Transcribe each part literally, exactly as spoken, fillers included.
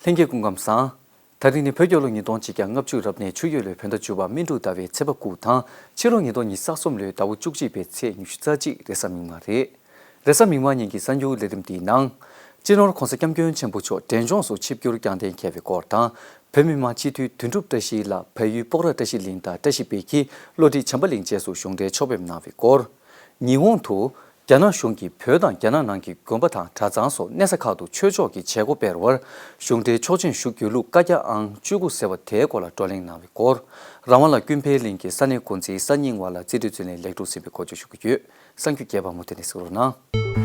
ལྷན་རྒྱས་སྐུ་ཁམས་བཟང་། ད་རིང་ནི་བོད་རྒྱལ་ལོ་ཉིས་སྟོང་ཆིག་བརྒྱ་ལྔ་བཅུ་རབ་གནས་ཆུ་ཡོས་ལོའི་བོད་ཟླ་བཅུ་པ་སྨིན་དྲུག་ཟླ་བའི་ཚེས་པ་དགུ་དང་ཕྱི་ལོ་ཉིས་སྟོང་ཉི་ཤུ་རྩ་གསུམ་ལོའི་ཟླ་བ་བཅུ་གཅིག་པའི་ཚེས་ཉི་ཤུ་རྩ་གཅིག་རེས་གཟའ་མིག་དམར་རེད། རེས་གཟའ་མིག་དམར་ཉིན་གྱི་གསར་འགྱུར་ལས་རིམ་འདིའི་ནང་། སྤྱི་ནོར་༧གོང་ས་༧སྐྱབས་མགོན་ཆེན་པོ་མཆོག་འབྲས་ལྗོངས་སུ་ཆིབས་བསྒྱུར་བསྐྱངས་གཏན་འཁེལ་བའི་སྐོར་དང་། བོད་མི་མང་སྤྱི་འཐུས་དོན་གྲུབ་བཀྲ་ཤིས་ལགས་བལ་ཡུལ་སྤོག་ར་བཀྲ་ཤིས་གླིང་དང་བཀྲ་ཤིས་སྦིས་ཀྱིས་བློ་གྲོས་བྱམས་པ་གླིང་བཅས་སུ་གཞུང་འབྲེལ་ཕྱོགས་ཕེབས་གནང་བའི་སྐོར། ཉི་ཧོང་དུ། རྒྱ་ནག་གཞུང་གིས་བོད་དང་རྒྱ་ནག་ནང་གི་དགོན་པ་དང་གྲྭ་ཚང་སོགས་གནས་ས་ཁག་ཏུ་ཆོས་ཕྱོགས་ཀྱི་བྱེད་སྒོ་སྤེལ་བར་གཞུང་འབྲེལ་ཆོག་མཆན་ཞུ་དགོས་ལུགས་བཀའ་རྒྱ་ཨང་བཅུ་དགུ་ཟེར་བ་དེའི་སྐོར་ལ་བགྲོ་གླེང་གནང་བའི་སྐོར། རང་དབང་ལ་ཀུན་ཕན་གླིང་གི་ས་གནས་འགོ་འཛིན་གསར་རྙིང་བ་ལ་རྩིས་སྤྲོད་འཛིན་ལས་ལེགས་གྲུབ་ཟིན་པའི་གོ་བརྗོད་ཞུ་གི་ཡོད། གསར་འགྱུར་རྒྱས་པ་མུ་མཐུད་ནས་གཟིགས་རོགས་གནང་།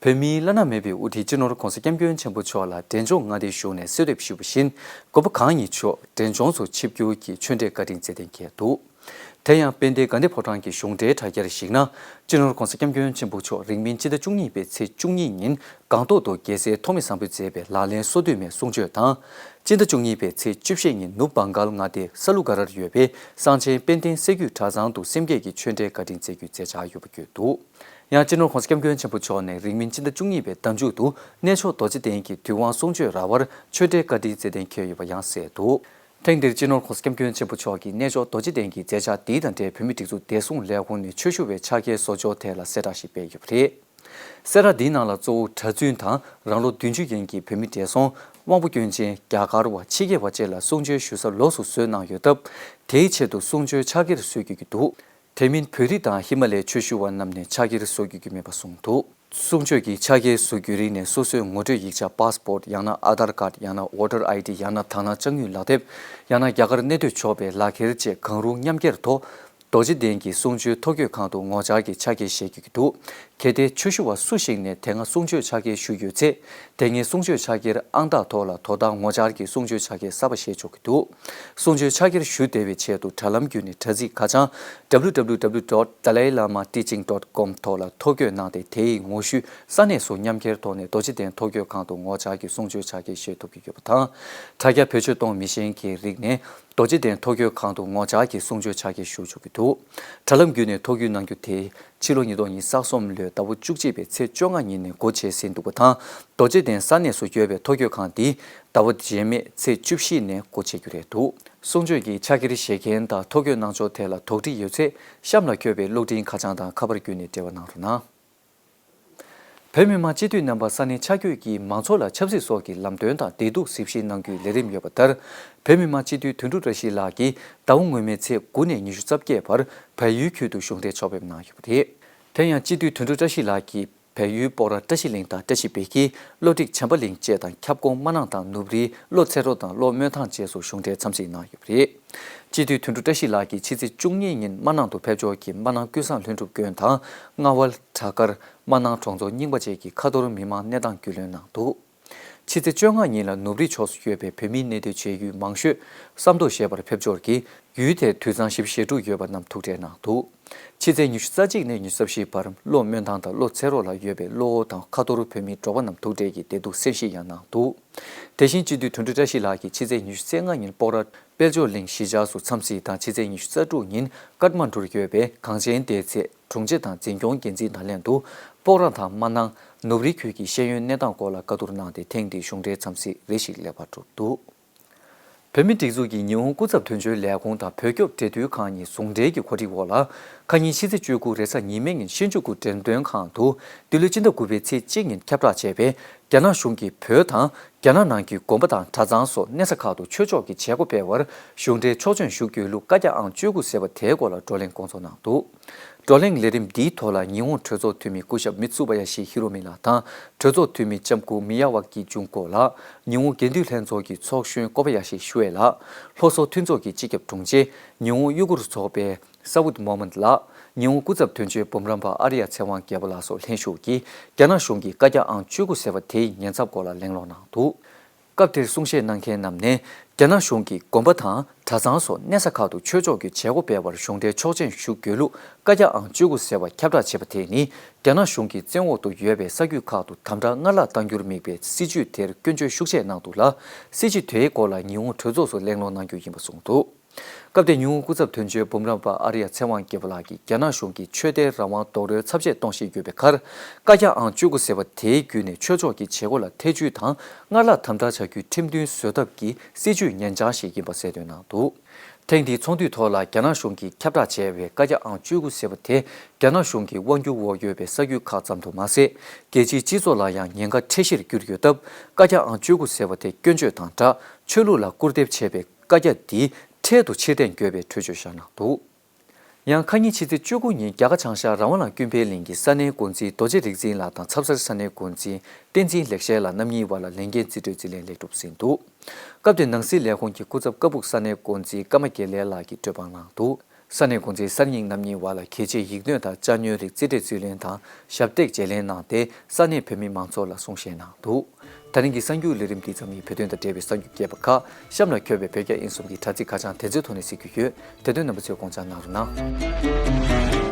བོད་མིའི་བླ་ན་མེད་པའི་དབུ་ཁྲིད་སྤྱི་ནོར་༧གོང་ས་༧སྐྱབས་མགོན་ཆེན་པོ་མཆོག་ལ་འབྲས་ལྗོངས་མངའ་སྡེའི་གཞུང་ནས་གསོལ་འདེབས་ཞུས་པ་བཞིན། དགོན་པ་གང་ཉིད་མཆོག་འབྲས་ལྗོངས་སུ་ཆིབས་བསྒྱུར་གྱིས་ཆོས་འབྲེལ་བཀའ་དྲིན་སྩལ་གཏན་འཁེལ་འདུག། དེ་ཡང་དཔལ་ལྡན་དགའ་ལྡན་ཕོ་བྲང་གི་གཞུང་འབྲེལ་དྲ་རྒྱར་གཞིགས་ན། སྤྱི་ནོར་༧གོང་ས་༧སྐྱབས་མགོན་ཆེན་པོ་མཆོག་རིང་མིན་སྤྱི་ཟླ་བཅུ་གཉིས་པའི་ཚེས་བཅུ་གཉིས་ཉིན་སྒང་ཏོག་ཏུ་རྒྱལ་སྲས་ཐོགས་མེད་བཟང་པོའི་མཛད་པའི་ལག་ལེན་སོ་བདུན་མའི་གསུང་ཆོས་དང་། སྤྱི་ཟླ་བཅུ་གཉིས་པའི་ཚེས་བཅུ་བཞི་ཉིན་ནུབ་བྷང་གཱལ་མངའ་སྡེ་ས་ལུ་ག་རར་ཡོད་པའི་གསང་ཆེན་དཔལ་ལྡན་སེ་གོལ་གྲྭ་ཚང་དུ་སེམས་བསྐྱེད་ཀྱི་ཆོས་འབྲེལ་བཀའ་དྲིན་སྩལ་རྒྱུའི་མཛད་འཆར་ཡོད་པ་བརྗོད་འདུག། ཡང་སྤྱི་ནོར་༧གོང་ས་༧སྐྱབས་མགོན་ཆེན་པོ་མཆོག་ནས་རིང་མིན་སྤྱི་ཟླ་བཅུ་གཉིས་པའི་ཟླ་མཇུག་ཏུ་གནས་མཆོག་རྡོ་རྗེ་གདན་གྱི་དུས་དབང་གསུང་ཆོས་ར་བར་ཆོས་འབྲེལ་བཀའ་དྲིན་སྩལ་གཏན་འཁེལ་ཡོད་པ་ཡང་གསལ་འདུག། ཐེངས་འདིར་སྤྱི་ནོར་༧གོང་ས་༧སྐྱབས་མགོན་ཆེན་པོ་མཆོག་གིས་གནས་མཆོག་རྡོ་རྗེ་གདན་གྱི་མཛད་འཆར་འདི་དང་འབྲེལ་བོད་མིའི་སྒྲིག་འཛུགས་བདེ་སྲུང་ལས་ཁུངས་ནས་ཆོས་ཞུ་བའི་ཕྱག་འཁྱེར་བཟོ་སྦྱོར་ཐད་ལ་གསལ་བསྒྲགས་ཤིག་སྤེལ་ཡོད་པ་རེད། གསལ་བསྒྲགས་འདིའི་ནང་ལ་གཙོ་བོ་གྲྭ་བཙུན་དང་རང་ལོ་བདུན་ཅུ་ཡན་གྱི་བོད་མི་བགྲེས་སོང་། དབང་པོ་སྐྱོན་ཅན། རྒྱ་གར་བ། ཕྱི་རྒྱལ་བ་བཅས་ལ་གསུང་ཆོས་ཞུ་ས་ལོགས་སུ་བཟོས་གནང་ཡོད་སྟབས། དེའི་ཆེད་དུ་གསུང་ཆོས་ཕྱག་འཁྱེར་བཟོ་དགོས་ཀྱི་འདུག། དེ་མིན་བོད་རིགས་དང་ཧི་མ་ལའི་ཆོས་ཞུ་བ་རྣམས་ནས་ཕྱག་འཁྱེར་བཟོ་དགོས་ཀྱི་མེད་པ་གསུངས་འདུག། གསུང་ཆོས་ཀྱི་ཕྱག་འཁྱེར་བཟོ་རྒྱུའི་རིང་ནས་སོ་སོའི་ངོ་སྤྲོད་ཡིག་ཆ། པཱ་སི་པོར་ཊི། ཡང་ན་ཨ་དྷར་ཀཱར་ཌི། ཡང་ན་ཝོ་ཊར་ཨའི་ཌི། ཡང་ན་དག་སྣང་ཅ་དངོས་ལག་དེབ། ཡང་ན་རྒྱ་གར་གནས་སྡོད་ཆོག་པའི་ལག་ཁྱེར་བཅས་གང་རུང་མཉམ་འཁྱེར་ཐོག་རྡོ་རྗེ་གདན་གྱི་གསུང་ཆོས་ཐོ་འགོད་ཁང་དུ་ངོ་བཅར་གྱིས་ཕྱག་འཁྱེར་བཞེས་དགོས་ཀྱི་འདུག། གལ་ཏེ་ཆོས་ཞུ་བ་སུ་ཞིག་ནས་དེ་སྔ་གསུང་ཆོས་ཕྱག་འཁྱེར་ཞུས་ཡོད་ཚེ། དེ་སྔའི་གསུང་ཆོས་ཕྱག་འཁྱེར་ཨང་རྟགས་ཐོག་ལ་དོ་བདག་ངོ་བཅར་གྱིས་གསུང་ཆོས་ཕྱག་འཁྱེར་གསར་པ་བཞེས་ཆོག་གི་འདུག། གསུང་ཆོས་ཕྱག་འཁྱེར་ཞུ་བདེ་བའི་ཆེད་དུ་དྲ་ལམ་བརྒྱུད་ནས་དྲ་ཚིགས་ཁ་བྱང་www.dalailamateaching.com ཐོག་ལ་ཐོ་འགོད་གནང་སྟེ། དེའི་ངོ་བཤུས་ས་གནས་སུ་མཉམ་འཁྱེར་ཐོག་ནས་རྡོ་རྗེ་གདན་ཐོ་འགོད་ཁང་དུ་ངོ་བཅར་གྱིས་གསུང་ཆོས་ཕྱག་འཁྱེར་བཞེས་ཐུབ་ཀྱི་ཡོད་པ་དང་། དྲ་རྒྱ་བེད་སྤྱོད་གཏོང་མི་གཞན་གྱི་རིགས་ནས། རྡོ་རྗེ་གདན་ཐོ་འགོད་ཁང་དུ་ངོ་བཅར་གྱིས་གསུང་ཆོས་ཕྱག་འཁྱེར་ཞུ་ཆོག་གི་འདུག། དྲ་ལམ་བརྒྱུད་ནས་ཐོ་འགོད་གནང་རྒྱུ་དེ་ཕྱི་ལོ་ཉིས་སྟོང་ཉི་ཤུ་རྩ་གསུམ་ལོའི་ཟླ་བ་བཅུ་གཅིག་པའི་ཚེས་བཅོ་ལྔ་ཉིན་ནས་སྒོ་འབྱེད་ཟིན་འདུག་པ་དང་། རྡོ་རྗེ་གདན་ས་གནས་སུ་ཡོད་པའི་ཐོ་འགོད་ཁང་འདི་ཟླ་བ་རྗེས་མའི་ཚེས་བཅུ་བཞི་ནས་སྒོ་འབྱེད་རྒྱུ་རེད་འདུག། གསུང་ཆོས་ཀྱི་ཕྱག་འཁྱེར་བཞེས་མཁན་དང་ཐོ་འགོད་གནང་ཕྱོགས་ཐད་ལ་དོགས་འདྲི་ཡོད་ཚེ། གཤམ་ལ་འཁོད་པའི་གློག་འཕྲིན་ཁ་བྱང་དང་ཁ་པར་བརྒྱུད་ནས་འབྲེལ་བ་གནང་རོགས་གནང་། བོད་མི་མང་སྤྱི་འཐུས་རྣམ་པ་ས་གནས་ཆ་བགོས་ཀྱིས་མང་ཚོགས་ལ་ཆབ་སྲིད་སོགས་ཀྱི་ལམ་སྟོན་དང་བདེ་སྡུག་གཟིགས་ཞིབ་གནང་རྒྱུའི་ལས་རིམ་ཡོད་པ་ལྟར། བོད་མི་མང་སྤྱི་འཐུས་དོན་གྲུབ་བཀྲ་ཤིས་ལགས་ཀྱིས་ཟླ་བ་སྔོན་མའི་ཚེས་དགུ་ནས་ཉི་ཤུ་རྩ་བརྒྱད་བར་བལ་ཡུལ་ཁུལ་དུ་གཞུང་འབྲེལ་ཕྱོགས་ཕེབས་གནང་ཡོད་པ་རེད། དེ་ཡང་སྤྱི་འཐུས་དོན་གྲུབ་བཀྲ་ཤིས་ལགས་ཀྱིས་བལ་ཡུལ་སྤོག་ར་བཀྲ་ཤིས་གླིང་དང་བཀྲ་ཤིས་སྦིས་ཀྱི་བློ་གྲོས་བྱམས་པ་གླིང་བཅས་དང་ཁྱབ་ཁོངས་སྨར་ནང་དང་ནུབ་རིའི་བློ་འཚེ་རོགས་དང་བློ་སྨོན་ཐང་བཅས་སུ་གཞུང་འབྲེལ་འཚམས་གཟིགས་གནང་ཡོད་པ་རེད། སྤྱི་འཐུས་དོན་གྲུབ་བཀྲ་ཤིས་ལགས་ཀྱིས་ཕྱི་ཚེས་བཅུ་གཉིས་ཉིན་སྨར་ནང་དུ་ཕེབས་ཕྱོགས་ཀྱི་སྨར་ནང་ཀུན་བཟང་ལྷུན་གྲུབ་དགོན་དང་རྔ་བ་བྲག་དཀར། སྨར་ནང་གྲོང་ཚོ་རྙིང་པ་བཅས་ཀྱི་ཁ་ཐོར་མི་མང་གནས་སྟངས་རྒྱུས་ལོན་གནང་འདུག། ཕྱི་ཚེས་བཅོ་ལྔ་ཉིན་ལ་ནུབ་རིའི་ཕྱོགས་སུ་ཡོད་པའི་བོད་མིའི་གནས་སྡོད་བྱེད་ཡུལ་མང་ཤོས་བསམ་མདོ་ཞེས་པར་ཕེབས་ཕྱོགས་ཀྱིས་ཡུལ་དེར་དུད་ཚང་བཞི་བཅུ་ཞེ་དྲུག་ཡོད་པ་རྣམས་ཐུག་འཕྲད་གནང་འདུག། ཕྱི་ཚེས་ཉི་ཤུ་རྩ་གཅིག་ནས་ཉི་ཤུ་རྩ་བཞི་བར་བློ་སྨོན་ཐང་དང་བློ་འཚེ་རོགས་ལ་ཡོད་པའི་བློ་དབུ་དང་ཁ་ཐོར་བོད་མིའི་འབྲོག་པ་རྣམས་ཐུག་འཕྲད་ཀྱིས་བདེ་སྡུག་གསན་བཞེས་ཡང་གནང་འདུག། དེ་བཞིན་སྤྱི་འཐུས་དོན་གྲུབ་བཀྲ་ཤིས་ལགས་ཀྱིས་ཕྱི་ཚེས་ཉི་ཤུ་རྩ་ལྔ་ཉིན་སྤོག་ར་དཔལ་འབྱོར་གླིང་གཞིས་ཆགས་སུ་འཚམས་གཟིགས་དང་། ཕྱི་ཚེས་ཉི་ཤུ་རྩ་དྲུག་ཉིན་ཀཏ་མན་ཌུར་ཡོད་པའི་གངས་ཅན་བདེ་ཚེ་དྲུང་ཆེ་དང་འཛིན་སྐྱོང་འགན་འཛིན་དང་ལྷན་དུ་སྤོག་ར་དང་སྨར་ནང་ནུབ་རི་ཁུལ་གྱི་ཤེས་ཡོན་གནས་སྟངས་སྐོར་ལ་བཀའ་བསྡུར་གནང་སྟེ། ཐེངས་འདིའི་གཞུང་འབྲེལ་འཚམས་གཟིགས་རེ་ཞིག་ལེགས་པར་གྲུབ་འདུག། བོད་མིའི་སྒྲིག་འཛུགས་ཀྱི་ཉི་ཧོང་སྐུ་ཚབ་དོན་གཅོད་ལས་ཁུངས་དང་བོད་སྐྱོབ་འབྲེལ་མཐུད་ཁང་གཉིས་ཟུང་འབྲེལ་གྱི་གོ་སྒྲིག་འོག་ལ། ཁ་ཉིན་ཕྱི་ཚེས་བཅུ་དགུ་རེས་གཟའ་ཉི་མའི་ཉིན་ཤིན་ཇུ་ཀུ་འགྲེམས་སྟོན་ཁང་དུ་འདི་ལོའི་སྤྱི་ཟླ་དགུ་པའི་ཚེས་གཅིག་ཉིན་ཁྱབ་བསྒྲགས་བྱས་པའི་རྒྱ་ནག་གཞུང་གིས་བོད་དང་རྒྱ་ནག་ནང་གི་དགོན་པ་དང་གྲྭ་ཚང་སོགས་གནས་ས་ཁག་ཏུ་ཆོས་ཕྱོགས་ཀྱི་བྱེད་སྒོ་སྤེལ་བར་གཞུང་འབྲེལ་ཆོག་མཆན་ཞུ་དགོས་ལུགས་བཀའ་རྒྱ་ཨང་བཅུ་དགུ་ཟེར་བ་དེའི་སྐོར་ལ་བགྲོ་གླེང་སྐོང་ཚོགས་གནང་འདུག། བགྲོ་གླེང་ལས་རིམ་འདིའི་ཐོག་ལ་ཉི་ཧོང་གྲོས་ཚོགས་འཐུས་མི་སྐུ་ཞབས་མི་ཚུ་བ་ཡ་ཤི་ཧི་རོ་མི་ལགས་དང་། གྲོས་ཚོགས་འཐུས་མི་ལྕམ་སྐུ་མི་ཡ་ཝ་ཀི་ཇུང་ཀོ་ལགས། ཉི་ཧོང་དགེ་འདུན་ལྷན་ཚོགས་ཀྱི་ཚོགས་གཞོན་ཀོ་བ་ཡ་ཤི་ཤུའེ་ལགས། ལྷོ་སོག་མཐུན་ཚོགས་ཀྱི་སྤྱི་ཁྱབ་དྲུང་ཆེ། ཉི་ཧོང་ཡུ་གུར་ཚོགས་པའི་ས་ཝུད་མོ་མན་ལགས། ཉི་ཧོང་སྐུ་ཚབ་དོན་གཅོད་འབུམ་རམས་པ་ཨ་རི་ཡ་ཚེ་དབང་རྒྱལ་པོ་ལགས་སོགས་ལྷན་ཞུགས་ཀྱིས་རྒྱ་ནག་གཞུང་གི་བཀའ་རྒྱ་ཨང་བཅུ་དགུ་ཟེར་བ་དེའི་ཉེན་ཚབས་སྐོར་ལ་གླེང་སློང་གནང་འདུག། སྐབས་དེར་གསུང་བཤད་གནང་མཁན་རྣམས་ནས། རྒྱ་ནག་གཞུང་གིས་དགོན་པ་དང་གྲྭ་ཚང་སོགས་གནས་ས་ཁག་ཏུ་ཆོས་ཕྱོགས་ཀྱི་བྱེད་སྒོ་སྤེལ་བར་གཞུང་འབྲེལ་ཆོག་མཆན་ཞུ་དགོས་ལུགས་བཀའ་རྒྱ་ཨང་བཅུ་དགུ་ཟེར་བ་ཁྱབ་བསྒྲགས་བྱས་པ་དེ་ནི། རྒྱ་ནག་གཞུང་གི་བཙན་འོག་ཏུ་ཡོད་པའི་ས་རྒྱུད་ཁག་ཏུ་དམ་དྲག་སྔར་ལྷག་གཏང་རྒྱུར་དམིགས་པའི་སྲིད་བྱུས་དེར་སྐྱོན་བརྗོད་ཤུགས་ཆེ་གནང་འདུག་ལ། སྲིད་བྱུས་དེའི་སྐོར་ལ་ཉི་ཧོང་གྲོས་ཚོགས་སུ་གླེང་སློང་གནང་རྒྱུ་ཡིན་པ་གསུངས་འདུག་སྐབས་དེར་ཉི་ཧོང་སྐུ་ཚབ་དོན་གཅོད་འབུམ་རམས་པ་ཨ་རི་ཡ་ཚེ་དབང་རྒྱལ་པོ་ལགས་ཀྱིས་རྒྱ་ནག་གཞུང་གིས་ཆོས་དད་རང་དབང་རྡོག་རོལ་ཚབས་ཆེ་གཏོང་བཞིན་ཡོད་པའི་ཁར། བཀའ་རྒྱ་ཨང་བཅུ་དགུ་ཟེར་བ་དེའི་བརྒྱུད་ནས་ཆོས་ཕྱོགས་ཀྱི་བྱེད་སྒོ་ལ་ཐེ་བྱུས་དང་སྔར་ལྷག་དམ་དྲག་བྱ་རྒྱུའི་ཁྲིམས་མཐུན་བཟོ་ཐབས་ཀྱི་སྲིད་བྱུས་ཉན་འཆར་ཞིག་ཡིན་པ་གསལ་སྟོན་གནང་འདུག་ཐེངས་འདིའི་ཚོགས་འདུའི་ཐོག་ལ་རྒྱ་ནག་གཞུང་གིས་ཁྱབ་བསྒྲགས་བྱས་པའི་བཀའ་རྒྱ་ཨང་བཅུ་དགུ་ཟེར་བ་དེ་རྒྱ་ནག་གཞུང་གི་དབང་སྒྱུར་འོག་ཡོད་པའི་ས་རྒྱུད་ཁག་ཙམ་དུ་མ་ཟད། རྒྱལ་སྤྱིའི་སྤྱི་ཚོགས་ལ་ཡང་ཉེན་ཁ་འཕྲད་གཞིར་གྱུར་ཡོད་སྟབས། བཀའ་རྒྱ་ཨང་བཅུ་དགུ་ཟེར་བ་དེ་སྐྱོན་བརྗོད་དང་སྦྲགས། ཆོས་ལུགས་ལ་སྐུར་འདེབས་བྱས་པའི་བཀའ་རྒྱ་འདི་འཕྲལ་དུ་ཕྱིར་འཐེན་དགོས་པའི་གྲོས་ཆོད་བཞག་གནང་འདུག་ཡང་ཁ་ཉིན་ཕྱི་ཚེས་བཅུ་དགུ་ཉིན་རྒྱ་གར་བྱང་ཤར་རང་དབང་ལམ་ཀུན་ཕན་གླིང་གི་ས་གནས་འགོ་འཛིན་རྡོ་རྗེ་རིག་འཛིན་ལགས་དང་ཚབ་གསར་ས་གནས་འགོ་འཛིན་བསྟན་འཛིན་ལེགས་བཤད་ལགས་རྣམ་གཉིས་བར་ལ་ལས་འགན་རྩིས་སྤྲོད་རྩིས་ལེན་ལེགས་གྲུབ་ཟིན་འདུག་སྐབས་དེར་ནང་སྲིད་ལས་ཁུངས་ཀྱི་སྐུ་ཚབ་ཀ་སྦུག་ས་གནས་འགོ་འཛིན་ཀརྨ་དགེ་ལེགས་ལགས་ཀྱིས་གྲོས་དཔང་གནང་འདུག་ས་གནས་འགོ་འཛིན་གསར་རྙིང་རྣམ་གཉིས་བར་ལ་གལ་ཆེའི་ཡིག་སྣོད་དང་བཅའ་སྣོན་རིགས་རྩིས་སྤྲོད་རྩིས་ལེན་དང་ཞབས་སྟེགས་བརྗེ་ལེན་གནང་སྟེ་ས་གནས་བོད་མི་མང་ཚོགས་ལ་གསུང་བཤད་གནང་འདུག་ད་རིང་གི་གསར་འགྱུར་ལས་རིམ་འདི་ཙམ་ཡིན། བོད་དོན་དང་འབྲེལ་བའི་གསར་འགྱུར་རྒྱས་པ་ཁག་གཤམ་ལ་འཁོད་པའི་བོད་རྒྱ་དབྱིན་གསུམ་གྱི་དྲ་ཚིགས་ཁ་བྱང་དེ་ཚོའི་ཐོག་ནས་གཟིགས་རྒྱུ་ཡོད། དེ་དོན་རྣམ་པ་ཚོས་དགོངས་འཇགས་གནང་རོགས་གནང་།